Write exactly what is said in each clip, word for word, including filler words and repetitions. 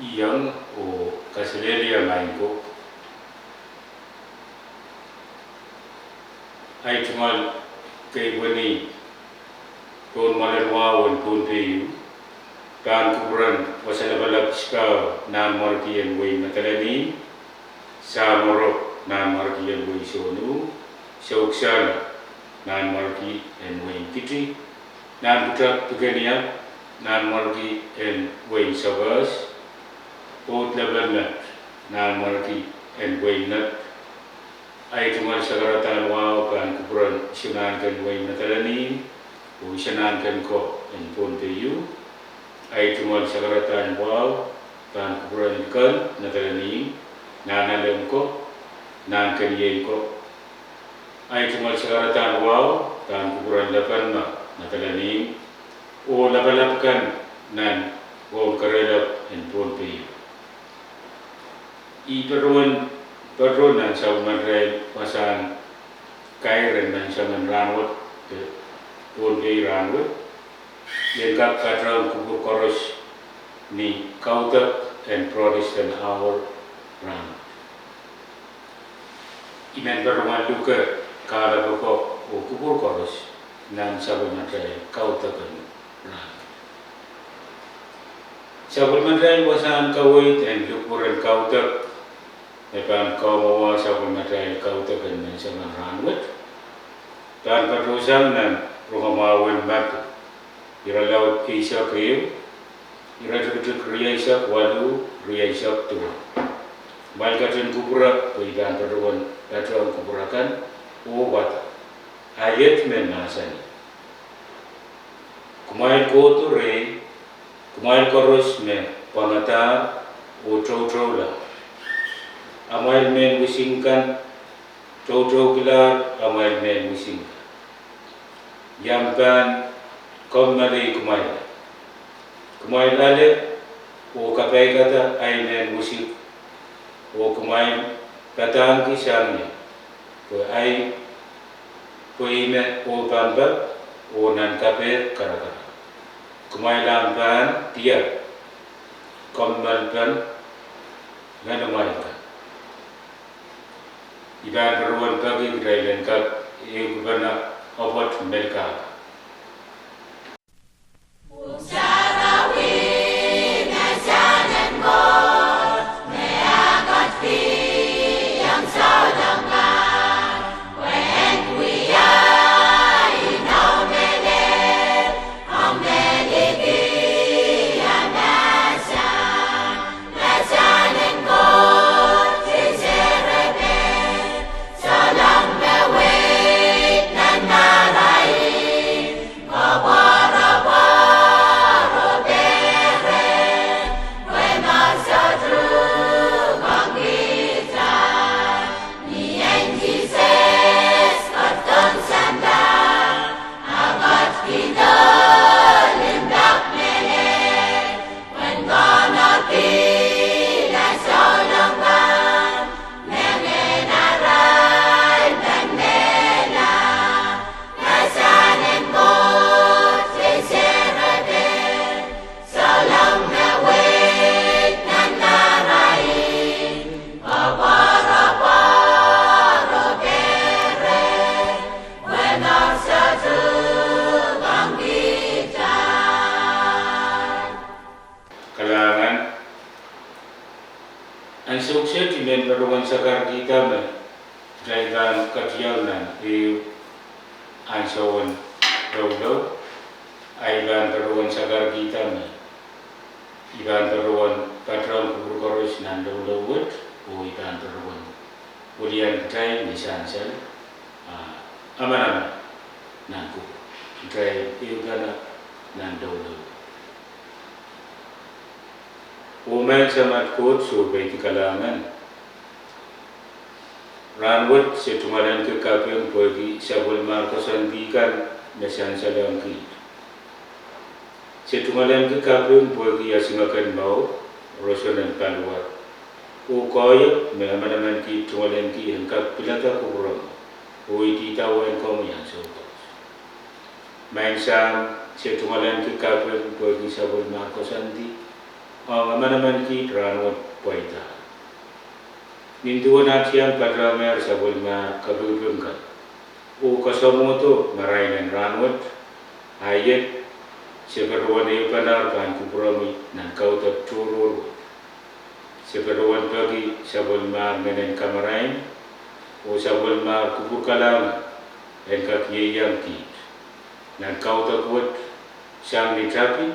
Iang oh kaselehlie maing ko. Ahi tungoal kei pweni pohn mwoalen wahu en Pohnpei ieu pahn kupwuren wasa lapalap sipahu, Nanmwarki en wehin Madolenihmw, Samoro, Nanmwarki en wehin Sohnu, Souksala, Nanmwarki en wehin Kiti, Nanpwutak Pikeniap, Nanmwarki en wehin Sapwes, Pout Lapalmet, Nanmwarki en wehin Nep. Ahi tungoal sakaradahn wahu pahn kupwuren Isonahnken wehin Madolenihmw oh Isonahnken ko en Pohnpei ieu. Ahi tungoal sakaradahn wahu pahn kupwuren Likel Madolenihmw, Nahnalek ko, Nahnkeniei ko. Ahi tungoal sakaradahn wahu pahn kupwuren Lepenma Madolenihmw oh lapalap kan nan Wohn Kerelap en Pohnpei ieu. I patohwan patohwan nan sapwellimatail wasahn kair en menseng en rahnwet de Pohnpei rahnwet, ien kak patehng kupwur koaros ni kaudok en Protestant Hour rahnwet. I men patohwan luke kahlap ko oh kupwur koaros nan sapwellimatail kaudok en rahnwet. Sapwellimatail wasahn kaweid en likpwuren kaudok me pahn kamwahu sapwellimatail kaudok en menseng en rahnwet pahn patohsang nan rongamwahu en Madiu, irelaud eisek ehu, iretikitik rieisek waluh, rieisek duwen. Kumwail ketin kupwure pwe I pahn patohwan patehng kupwur akan oh wadek. A iet me mahsanih: Kumwail kohdo rehi, kumwail koaros me pwangadahr oh toutoulahr, amwail mehn wisik kan, toutoukilahr amwail mehn wisik kan, I ahpw pahn kommoalehi kumwail. Kumwail ale oh kapaikada ahi mehn wisik, oh kumwail padahngki sang ie, pwe ahi, pwe ih me oh pampap oh nan kapehd karakara. Kumwail ahpw pahn diar kommoalpen ngenamwail kan. I pahn patohwan peki kitail en kak ehukipene apwoat mehlel kak. Kalahngan. Ansou kiset I men patohwan sakarkihda me kitail pahn ketiong nan ehu ansoun loulou. Ahi pahn patohwan sakarkihda me I pahn patohwan patehng kupwur koaros nan loulou wet, oh I pahn patohwan wilian kitail ni sansal, ah, amanaman nan kupwur. Kitail ehupene nan loulou. Oh Maing Samat Koht, sohpeidi kalahngan. Rahnwet se tungoalenki kaping pwehki sapwellimatail koasoandi kan me sansal ong kiht. Se tungoalenki kaping pwehki esingek en mour, roson en paliwar, oh koahiek me amanaman kiht tungoalenki en kak pilada kupwuromw oh idida wehin komwi ansou koaros. Maing Sahm, se tungoalenki kaping pwehki sapwellimatail koasoandi, Ong emenemen kiht rahnwet pweida. Nin duwen at iang patohwangehr sapwellimahr kapikipik kan oh kasamwodo marain en rahnwet, a iet, se patohwan ehupene pahn kupwuromwi nan kaudok tohrohr wet. Se patohwan peki sapwellimahr Ngehnen Kamarain oh sapwellimahr kupwurkalahngan en kak ieiang kiht nan kaudok wet, sang ni tapi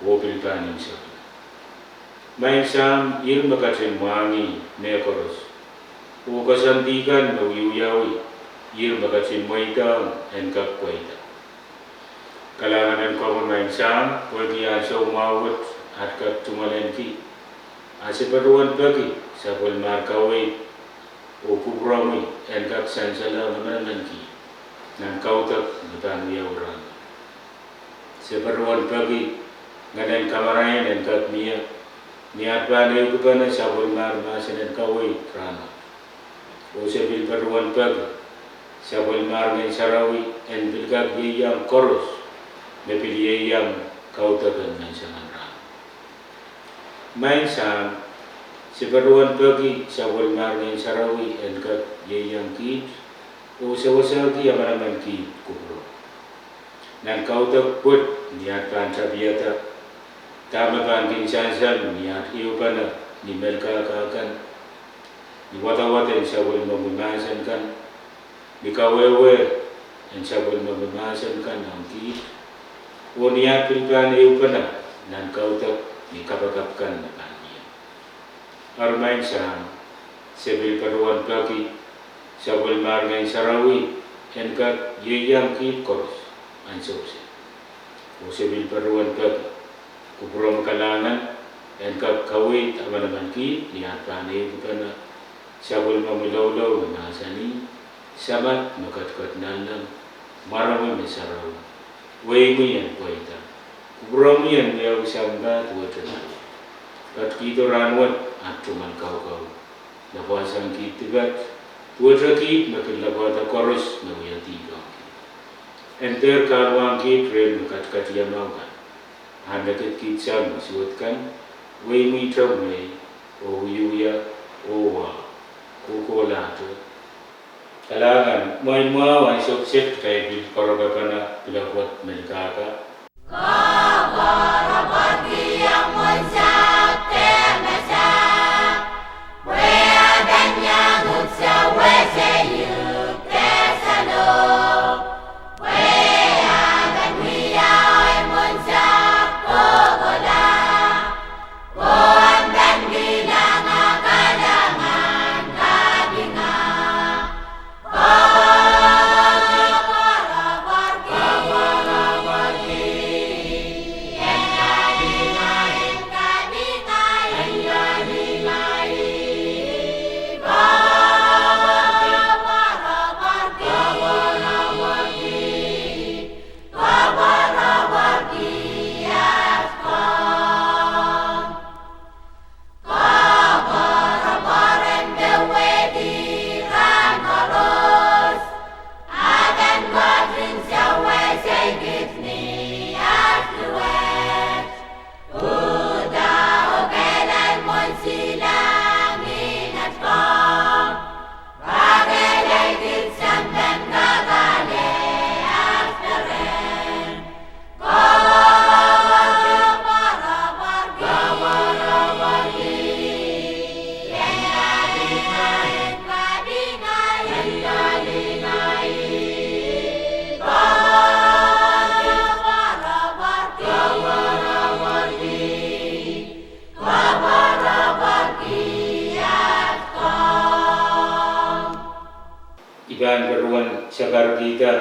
oh pil pahn imwisekla. Maing Sahm, ihr me ketin mwahngih mehkoaros oh koasoandi kan me wiewiawi, ihr me ketin mweidohng en kak pweida. Kalahngan en komwi Maing Sahm, pwehki ansou mwahu wet at kak tungoalenki, a se patohwan peki sapwellimahr kaweid oh kupwuromwi en kak sansalehng emenemen kiht nan kaudok me pahn wiawi rahnwet. Se patohwan peki Ngehnen Kamarain en kak mie ni at pahn ehukipene sapwellimahr mahsen en kaweid rahnwet. Oh se pil patohwan peki sapwellimahr Ngehn Sarawi en pil kak ieiang koaros me pil ieiang kaudok en menseng en rahnwet. Maing Sahm, se patohwan peki sapwellimahr Ngehn Sarawi en kak ieiang kiht oh sewesehki emenemen kiht kupwuromwi nan kaudok wet. Ni at pahn tapiada dahme pahn kin sansal ni at ehupene ni melkahka kan, ni wadawad en sapwellimomwi mahsen kan, ni kawehwe en sapwellimomwi mahsen kan ong kiht, oh ni at pil pahn ehupene nan kaudok ni kapakap kan me pahn mie. Eri Maing Sahm, se pil patohwan peki sapwellimahr Ngehn Sarawi en kak ieiang kiht koaros ansou wet. Oh se pil patohwan peki kupwuromwi kalahngan en kak kaweid emenemen kiht ni at pahn ehukipene sapwellimomwi loulou me mahsanih: Samat me ketiket nanleng, mwaromwi me sarawi, weimwi en pweida, kupwuromwi en wiawi sampah duwehte nanleng. Ketikihdo rahnwet at tungoal kaukau, lapwahsang kiht dipat, duwehte kiht me kin lapwahda koaros me wia dihp ong kiht. En dehr kahluwahng kiht rehn me katikatiamau kan, a me kid kiht sang me suwed kan, weimwihte mwehi oh wiewia oh wahu, kohkohlahte. Kalahngan, mwein mwahu ansou kiset kitail pil koaroapene pil wet melkahka. I pahn patohwan sakarkihda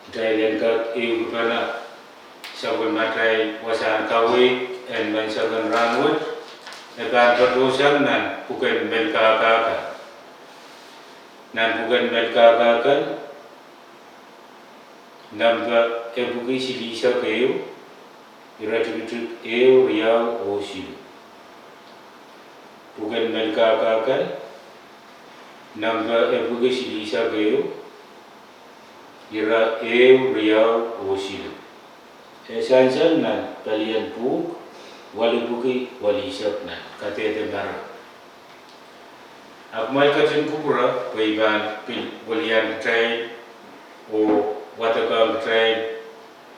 kitail en kak ehukipene sapwellimatail wasahn kaweid en menseng en rahnwet, e pahn patohsang nan pwuken Melkahka kan. Nan pwuken Melkahka kan, nempe epwiki silihsek ehu, ire tikitik ehu, riau oh siluh. Pwuken Melkahka kan, nempe epwiki silihsek ehu, ire ehu, riau oh siluh. E sansal nan palien pwuhk, walu pwuki walu eisek nan kadehde marain. A kumwail ketin kupwure pwe I pahn pil welian kitail oh wadekohng kitail,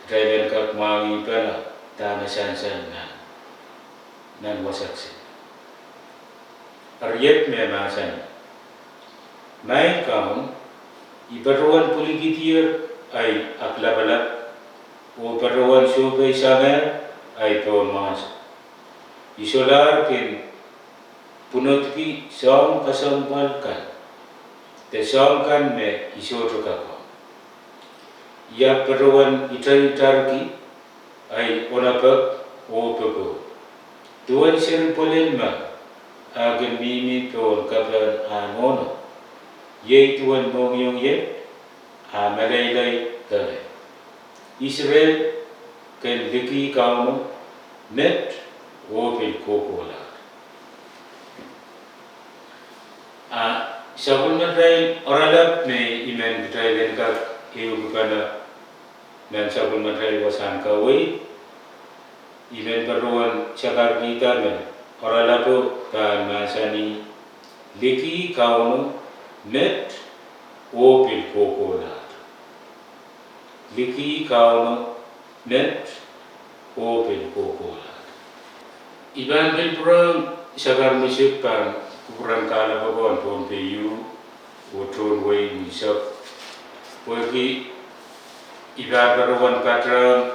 kitail en kak mwahngih pene dahme sansal nan, nan wasa kiset. Eri iet me mahsanih: Maing Kaun, I patohwan pwilikihdier ahi aklapalap, oh patohwan sohpeisangehr ahi pohnmwahso. I solahr kin pwunodki soahng kesempwal kan, de soahng kan me I sohte kak ong. I ahpw patohwan ita itarki ahi onepek oh popohl. Duwen seri pwelel me e kin mihmi pohn kepehn ah nohno, iei duwen mohngiong iet, a meleilei pene: Israel ken likih Kauno met oh pil kohkohlahr. A sapwellimatail oaralap me I men kitail en kak ehukipene nan sapwellimatail wasahn kaweid, I men patohwan sakarkihda me oaralapo pahn mahsanih: Likih Kauno met oh pil kohkohlahr. Likih Kauno met oh pil kohkohlahr. I pahn pil pwurehng sakar misik pahn kupwuren kahlap ong Pohnpei U oh tohn wehi unsek, pwehki I pahn patohwan patehng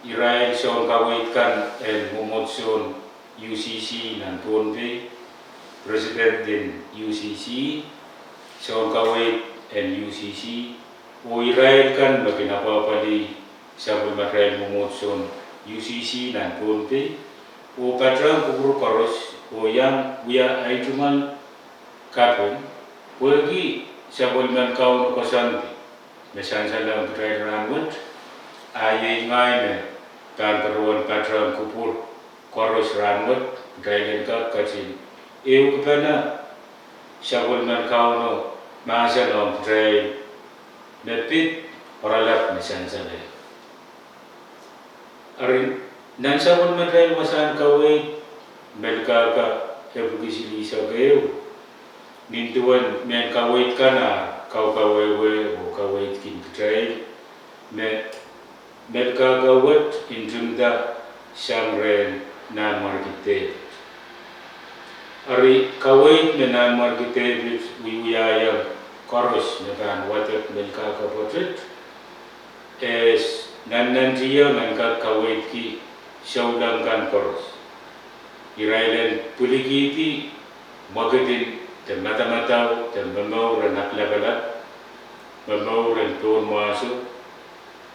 irail soun kaweid kan en mwomwohdisohn U C C nan Pohnpei, president en U C C, soun kaweid en U C C, oh irail kan me kin apwapwalih sapwellimatail mwomwohdisohn U C C nan Pohnpei, oh patehng kupwur koaros oh iang wia ahi tungoal kaping, pwehki sapwellimen Kauno koasoandi me sansalohng kitail rahnwet. A iei ngehi me pahn patohwan patehng kupwur koaros rahnwet, kitail en kak ketin ehukipene sapwellimen Kauno mahsen ong kitail me pid oaralap me sansalehr. Eri, nan sapwellimatail wasahn kaweid, Melkahka epwiki silihsek ehu, nin duwen mehn kaweid kan ar kaukawehwe oh kaweidkin kitail, me Melkahka wet ntingda sang rehn Nanmwarki Depit. Eri kaweid me Nanmwarki Depit wiewiahiong koaros me pahn wadek Melkahka pwoatet, e nannantihong en kak kaweidki souleng kan koaros. Irail en pwilikihdi mwekid en de madamadau de momour en aklapalap, momour en pohnmwahso,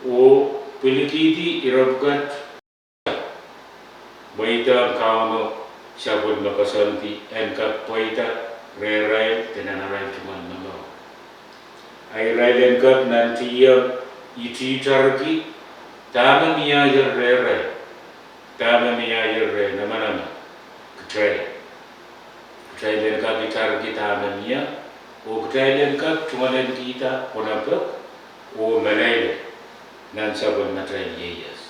oh pwilikihdi ire pwukat mweidohng Kauno sapwellime koasoandi en kak pweida rehrail de nan arail tungoal momour. A irail en kak nantihong ititarki dahme mieier rehrail, dahme mieier rehn emenemen kitail. Kitail en kak itarki dahme mie, oh kitail en kak tungoalenkihda onepek oh meleilei nan sapwellimatail ieias.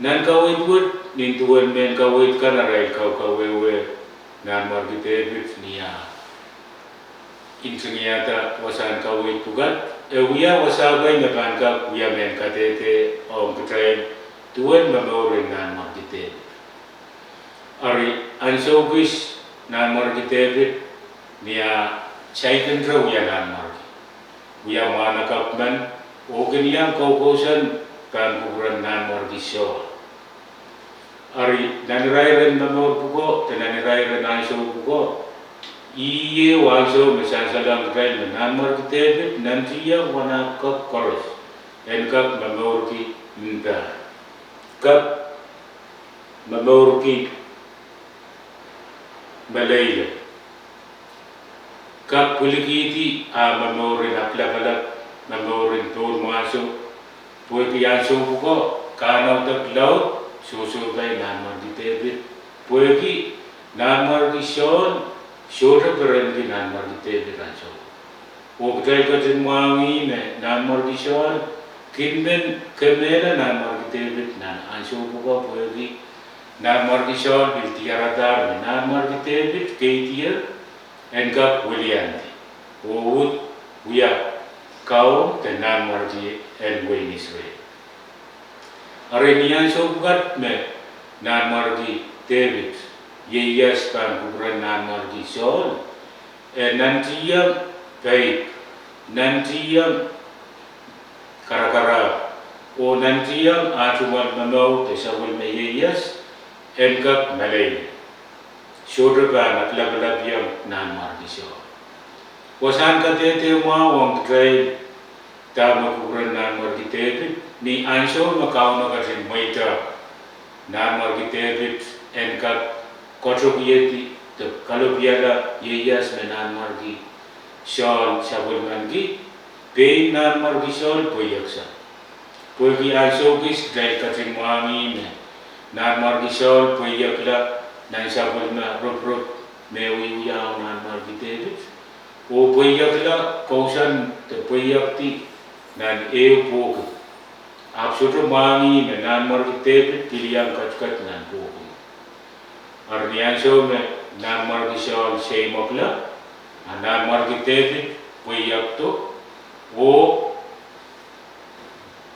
Nan kaweid wet, nin duwen mehn kaweid kan arail kaukawehwe Nanmwarki Depit ni ah ntingiada wasahn kaweid pwukat, e wia wasa kei me pahn kak wia mehn kadehde ong kitail duwen momouren Nanmwarki Depit. Eri ansou kis Nanmwarki Depit ni ah saikinte wia nanmwarki, wia mwahnakapw men, oh kin iang koukousoan pahn kupwuren Nanmwarki Sohl. Eri nan irairen momour pwuko de nan irairen ansou pwuko, ih ieu ansou me sansalohng kitail me Nanmwarki Depit nantihong wahnakapw koaros en kak momourki mpah, kak momourki meleilei, kak pwilikihdi ah momouren aklapalap, momouren pohnmwahso, pwehki ansou pwuko kahnaudek laud sohsohpai Nanmwarki Depit, pwehki Nanmwarki Sohl sohte perenki Nanmwarki Depit ansou. Oh kitail ketin mwahngih me Nanmwarki Sohl kin men kemehla Nanmwarki Depit nan ansou pwukat pwehki Nanmwarki Sohl pil diaradahr me Nanmwarki Depit keidier en kak wiliandi oh uhd wia kaun de nanmwarki en wehin Israel. Ari ni ansou pwukat me Nanmwarki Depit ieias pahn kupwuren Nanmwarki Sohl, e nantihong peik, nantihong karakarahk, oh nantihong ah tungoal momour de sapwellime ieias en kak meleila. Sohte pahn aklapalapihong Nanmwarki Sohl. Wasahn kadehde mwahu ong kitail dahme kupwuren Nanmwarki Depit ni ansou me Kauno ketin mweidohng Nanmwarki Depit en kak koatokiedi de kalopiala ieias me Nanmwarki Sohl sapwellimaniki. Pein Nanmwarki Sohl pweieksang. Pwehki ansou kis kitail ketin mwahngih me Nanmwarki Sohl pweiekla nan sapwellime ropirop me wiwiawi Nanmwarki Depit, oh pweiekla kousoan de pweiekdi nan ehu pwoki. Ahpw sohte mwahngih me Nanmwarki Depit pil iang ketiket nan pwoki. Ari ni ansou me Nanmwarki Sohl seimwekla, a Nanmwarki Depit pweiekdo, oh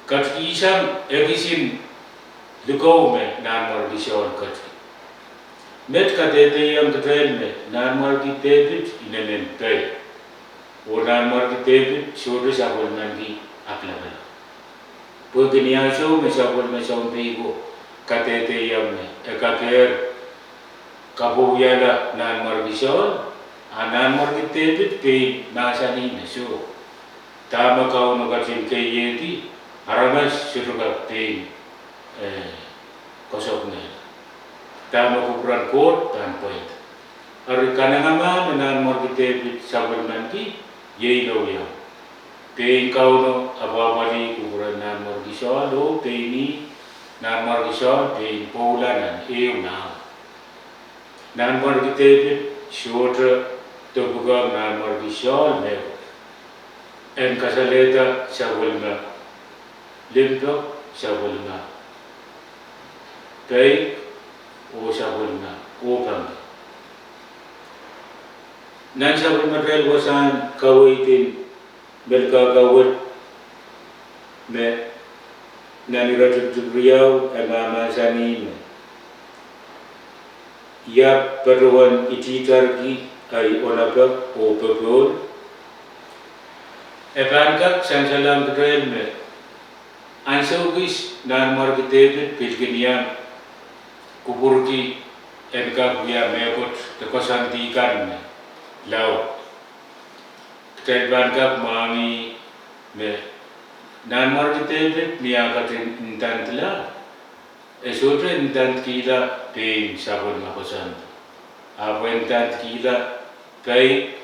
ketikihsang ekis en likou me Nanmwarki Sohl ketki. Met kadehdehiong kitail me Nanmwarki Depit inenen pei, oh Nanmwarki Depit sohte sapwellimaniki aklapalap. Pwehki ni ansou me sapwellime sounpei ko kadehdehiong me e kakehr kapwuriala Nanmwarki Sohl, a Nanmwarki Depit pein mahsanih me soh, dahme Kauno ketin keiehdi, aramas sohte kak pein, eh, kosokngehr. Dahme kupwuren Koht pahn pweida. Ari kanengamah me Nanmwarki Depit sapwellimaniki iei inou iang. Pein Kauno apwahpwalih kupwuren Nanmwarki Sohl oh pein ih, Nanmwarki Sohl pein pwoula nan ehu mwahu. Nanmwarki Depit sohte depwikong Nanmwarki Sohl mehkot en kasalehda sapwellime limpoak, sapwellime peik, oh sapwellime ohpenge. Nan sapwellimatail wasahn kaweid en Melkahka wet me nan iretikitik riau e mahmahsanih me, ia patohwan ititarki ahi onopek oh popohl? E pahn kak sansalehng kitail me ansou kis Nanmwarki Depit pil kin iang kupwurki en kak wia mehkot de koasoandi kan me laud. Kitail pahn kak mwahngih me Nanmwarki Depit ni ah ketin ndandla, e sohte ndandkihla pein sapwellime koasoandi, ahpw e ndandkihla peik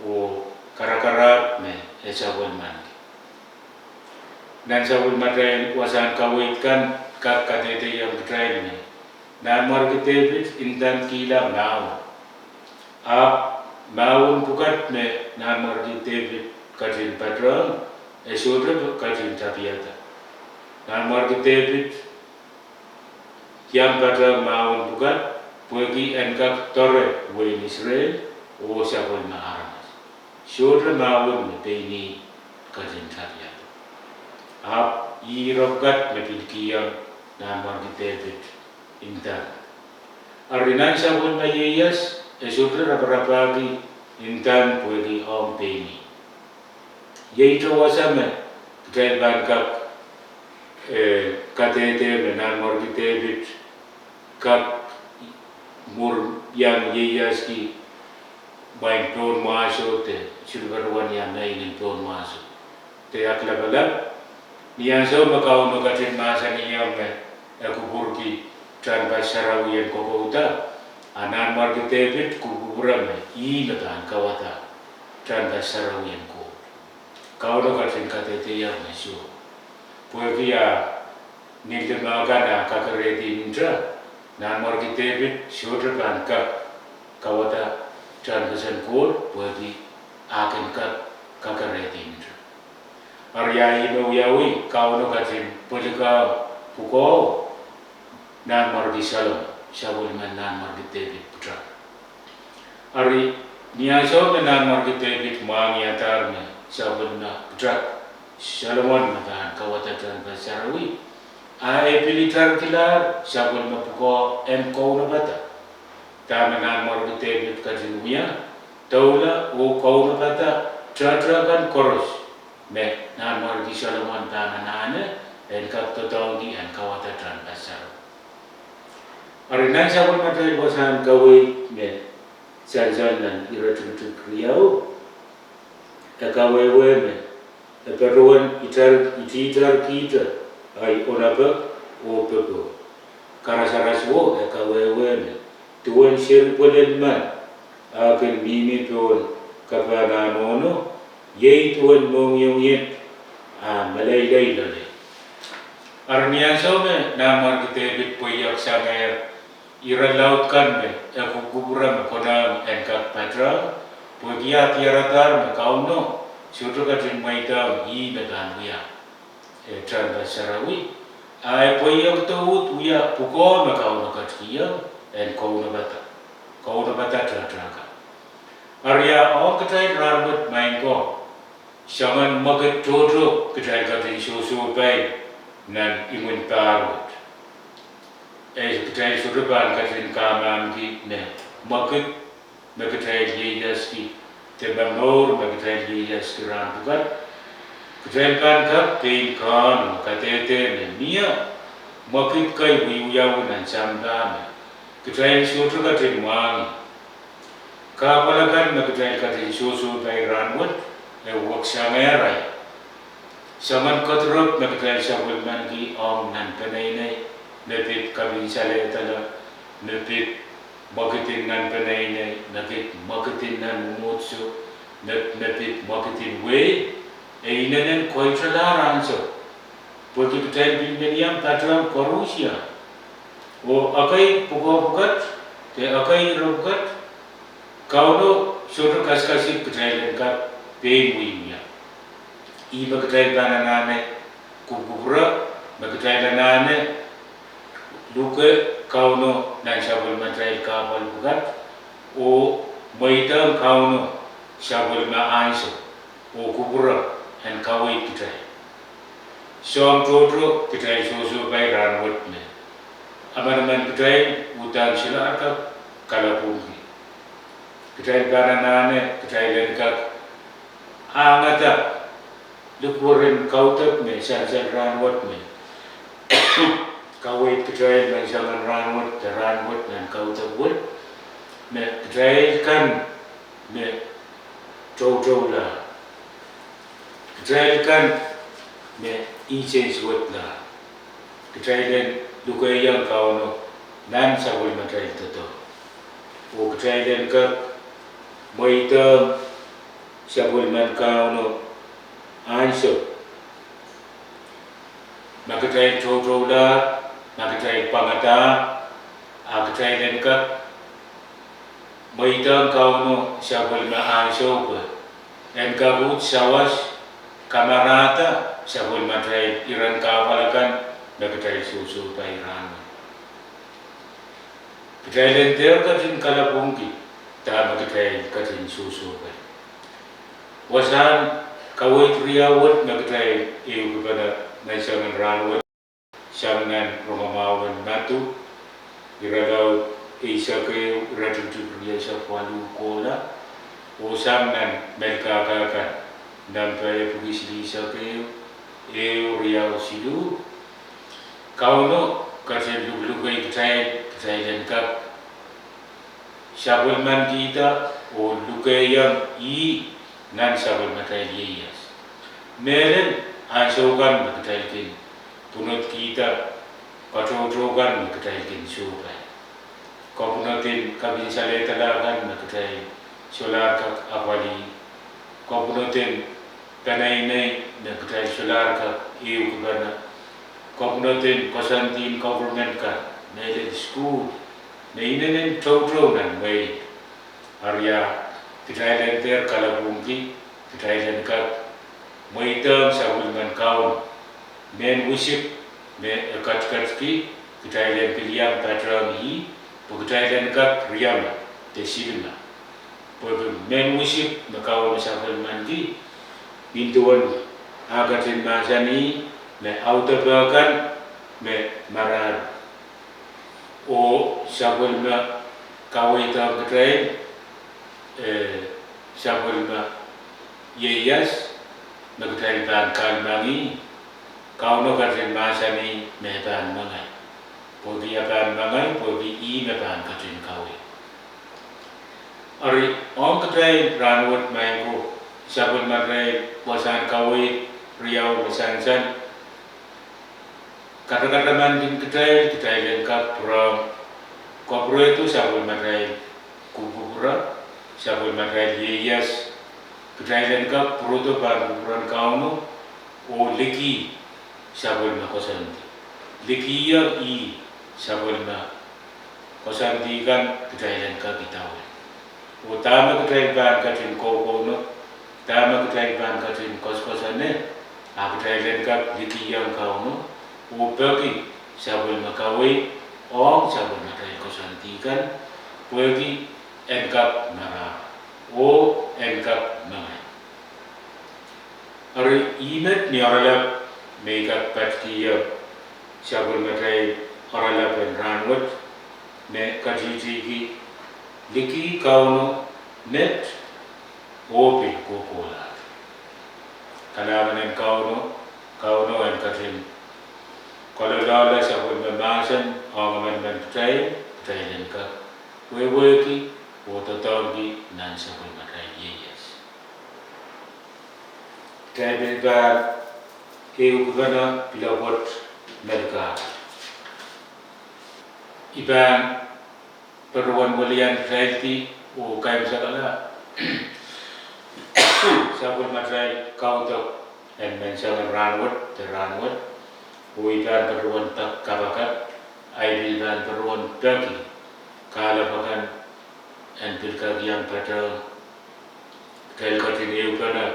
oh karakarahk me e sapwellimaniki. Nan sapwellimatail wasahn kaweid kan kak kadehdehiong kitail me Nanmwarki Depit ndandkihla mahwen. Ahpw mahwen pwukat me Nanmwarki Depit ketin patohwan, e sohte ketin tapihada. Nanmwarki Depit iang patohwan mahwen pwukat pwehki en kak doare wehin Israel oh sapwellime aramas. Sohte mahwen me pein ih ketin tapihada. Ahpw ih ire pwukat me pil kihong Nanmwarki Depit ndand. Ari nan sapwellime ieias, e sohte raparapahki ndand pwehki ong pein ih. Iei ihte wasa me kitail pahn kak, eh, kadehde me Nanmwarki Depit kak mwur iang ieiaski mwein pohnmwahso de siluh patohwan ia meingen pohnmwahso de aklapalap. Ni ansou me Kauno ketin mahsanihong me e kupwurki tehnpas sarawi en kokouda, a Nanmwarki Depit kupwukupwure me ih me pahn kawada tehnpas sarawi en Koht. Kauno ketin kadehdehiong me soh. Pwehki ah nin limehkan ah kakerehdi nte, Nanmwarki Depit sohte pahn kak kawada tehnpasen Koht pwehki ah kin kak kakerehdi nte. Ari ah ih me wiawi, Kauno ketin pwelika pwukoa Nanmwarki Solomon, sapwellimen Nanmwarki Depit pwutak. Eri, ni ansou me Nanmwarki Depit mwahngiadahr me sapwellime pwutak Solomon me pahn kauwada tehnpas sarawi, a e pil itarkilahr sapwellime pwukoa en kaunopada. Dahme Nanmwarki Depit ketin wia, doula oh kaunopada tehtehkan koaros me Nanmwarki Solomon pahn anahne en kak doadoahngki en kauwada tehnpas sarawi. Eri nan sapwellimatail wasahn kaweid me sansal nan iretikitik riau, e kawehwe me e patohwan itiitarkihte ahi onepek oh popohl. Karasaras wo e kawehwe me duwen seri pwelel men a kin mihmi pohn kapahnanohno, iei duwen mohngiong iet a meleilei loalei. Eri ni ansou me Nanmwarki Depit pweiek sangehr ire laud kan me e kupwukupwure me konehng en kak patehng, pwehki e diaradahr me Kauno sohte ketin mweidehng ih me pahn wia tehnpas sarawi, a e pweiekdo uhd wia pwukoa me Kauno ketikihong en kaunopada, kaunopada tehtehkan. Eri a ong kitail rahnwet, maing ko, soangen mwekid tohto kitail ketin sohsohpai nan imwin pahr wet. E kitail sohte pahn ketin kahmahmki me mwekid me kitail ieiaski, de me mour me kitail ieiaski rahn pwukat, kitail pahn kak pein kahng oh kadehde me mie mwekid kei wiewiawi nan sampah me kitail sohte ketin mwahngih. Kahpwal akan me kitail ketin sohsohpai rahnwet, e weksangehr ahi. Soangen kedirepw me kitail sapwellimaniki ong nan peneinei, me pid kapinsalehda, me pid mwekid en nan peneinei, me pid mwekid en nan mwomwohdiso, me, me pid mwekid en wehi, e inenen koitralahr ansou. Pwehki kitail pil men iang patehng koarusie. Oh ekei pwukoa pwukat, de ekei ire pwukat, Kauno sohte kasikasik kitail en kak pein wiewia. Ih me kitail pahn anahne kupwukupwure, me kitail anahne luke Kauno nan sapwellimatail kahpwal pwukat, oh mweidehng Kauno sapwellime ansou oh kupwure en kaweid kitail. Soahng tohto kitail sohsohpai rahnwet me emenemen kitail uhdahn solahr kak kalapwungki. Kitail pahn anahne kitail en kak angada likwerih en kaudok me sansal rahnwet me kaweid kitail nan soangen rahnwet de rahnwet nan kaudok wet, me kitail kan me toutoulahr, kitail kan me insensuwedlahr, kitail en lukehiong Kauno nan sapwellimatail doadoahk, oh kitail en kak mweidehng sapwellimen Kauno ansou me kitail toutoulahr, me kitail pwangadahr, a kitail en kak mweidehng Kauno sapwellime ansou pwe en kak uhd sawas kamarahda sapwellimatail iren kahpwal akan me kitail sohsohpai rahnwet. Kitail en dehr ketin kalapwungki dahme kitail ketin sohsohpai. Wasahn kaweid riau wet me kitail ehukipene nan soangen rahnwet, sang nan rongamwahu en Madiu, irelaud eisek ehu, iretikitik rieisek waluh kohla, oh sang nan Melkahka kan, Nahmpe epwiki silihsek ehu, ehu riau siluh, Kauno ketin lukelukei kitail, kitail en kak sapwellimankihda oh lukehiong ih nan sapwellimatail ieias. Mehlel ansou kan me kitail kin pwunodkihda katoutou kan me kitail kin sohpai. Kapwunod en kapinsalehda kan me kitail solahr kak apwalih. Kapwunod en peneinei me kitail solahr kak ehukipene. Kapwunod en koasoandi en government kan, mehlel sukuhl, me inenen toutou nan wehi. Eri a kitail en dehr kalapwungki, kitail en kak mweidehng sapwellimen Kauno, mehn wisik me e ketiketki kitail en pil iang patehng ih, pwe kitail en kak rieme de silime. Pwehki mehn wisik me Kauno sapwellimaniki, nin duwen ah ketin mahsanih me audepe kan me marahro. Oh sapwellime kaweid ong kitail, eh, sapwellime ieias me kitail pahn kahlemengih, Kauno ketin mahsanih me e pahn mengei. Pwehki e pahn mengei, pwehki ih me pahn ketin kaweid. Eri, ong kitail rahnwet maing ko, sapwellimatail wasahn kaweid riau me sansal, katakataman kin kitail, kitail en kak pwurehng kapwurehdo sapwellimatail kupwukupwure, sapwellimatail ieias, kitail en kak pwurodo pahn kupwuren Kauno, oh liki sapwellime koasoandi. Likiong ih sapwellime koasoandi kan kitail en kak idawehn. Oh dahme kitail pahn ketin kohkohno, dahme kitail pahn ketin koasokoasoane, a kitail en kak likiong Kauno, oh peki sapwellime kaweid ong sapwellimatail koasoandi kan, pwehki en kak marahro, oh en kak mengei. Eri, ih met ni oaralap me I kak patikihong sapwellimatail oaralap en rahnwet, me katihtihki liki Kauno met oh pil kohkohlahte. Kalahngan en Kauno, Kauno en ketin kaloaloale sapwellime mahsen ong emenemen kitail, kitail en kak wehwehki oh doadoahngki nan sapwellimatail ieias. Kitail pil pahn ehukipene pil pwoat Melkahki. I pahn patohwan welian kitaildi oh kaimwisekala sapwellimatail kaudok en menseng en rahnwet de rahnwet, oh I pahn patohwan pek kapakap, a I pil pahn patohwan peki kahlap akan en pil kak iang patehng kitail ketin ehupene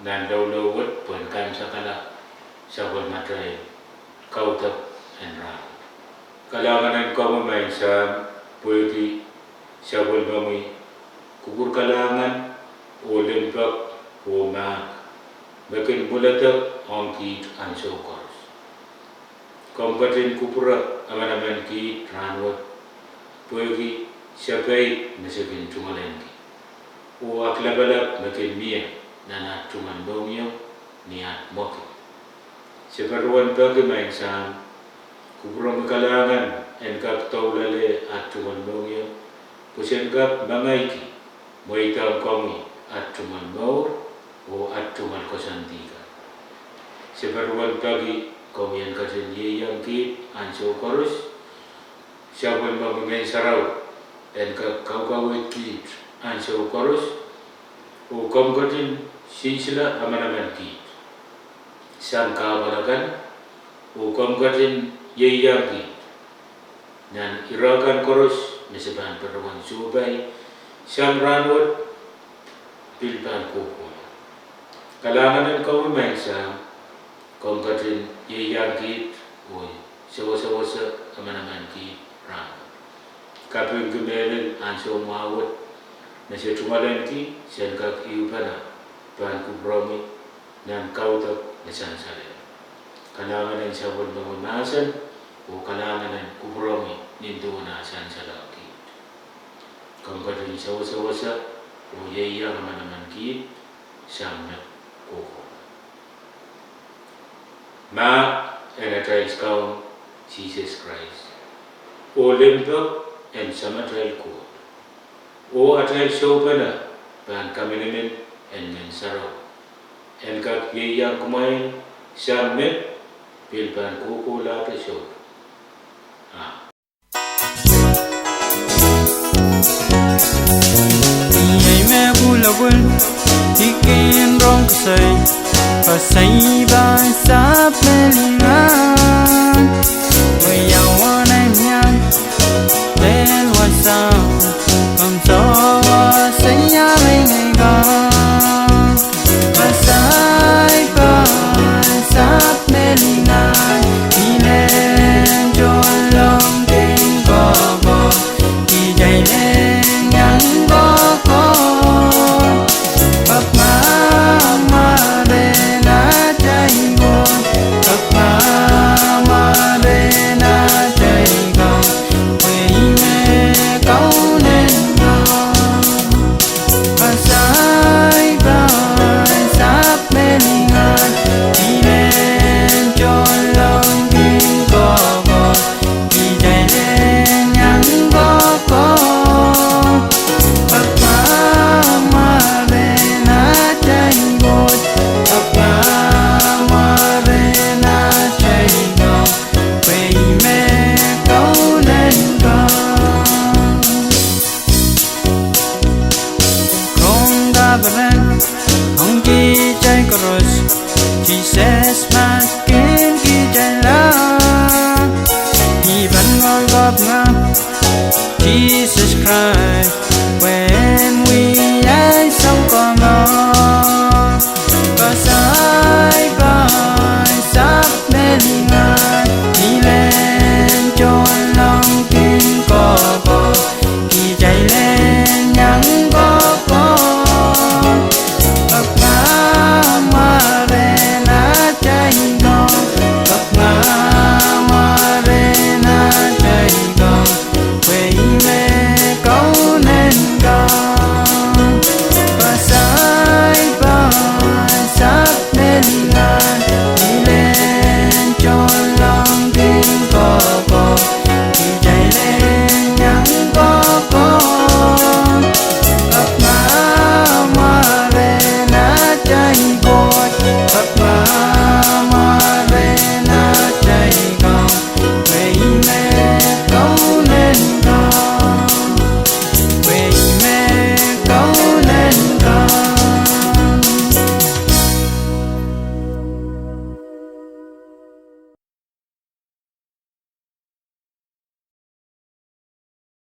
nan loulou wet pwehn kaimwisekala sapwellimatail kaudok en rahnwet. Kalahngan en komwi maing Sahm, pwehki sapwellimomwi kupwur kalahngan oh limpoak oh mahk me kin mwiledek ong kiht ansou koaros. Komw ketin kupwure emenemen kiht rahnwet, pwehki se peik me se kin tungoalenki, oh aklapalap me kin mie nan at tungoal mohngiong ni at mwekid. Se patohwan peki maing Sahm, kupwuromwi kalahngan en kak doulale at tungoal mohngiong, pwe sen kak mengeiki mweidohng komwi at tungoal mour oh at tungoal koasoandi kan. Se patohwan peki komwi en ketin ieiang kiht ansou koaros, sapwellimomwi Ngehn Sarawi en kak kaukaweid kiht ansou koaros, oh komw ketin sinsile emenemen kiht sang kahpwal akan, oh komw ketin ieiang kiht nan ire kan koaros me se pahn patohwan sohpai sang rahnwet, pil pahn kohkohla. Kalahngan en komwi maing Sahm, komw ketin ieiang kiht oh sewesewese emenemen kiht rahnwet. Kapingki mehlel ansou mwahu wet me se tungoalenki sen kak ehupene pahn kupwuromwi nan kaudok me sansal. Kalahngan en sapwellimomwi mahsen oh kalahngan en kupwuromwi nin duwen ah sansalohng kiht. Komw ketin sewesewese oh ieiang emenemen kiht sang met kohkohla. Mahk en atail Kaun Sises Krais, oh limpoak en Samatail Koht, oh atail sohpene pahn kaminimin en Ngehn Sarawi, en kak ieiang kumwail sang met, pil pahn kohkohlahte sohte. Amen. Iei me pwulopwul, I kin rong koasoi, koasoi pahn sahpw me lingan. Pwe ia uwen ei miang, pil wasao, komw sewese ia mehn ei kan. Koasoi pahn sahpw me lingan, pil Nan Sises Krais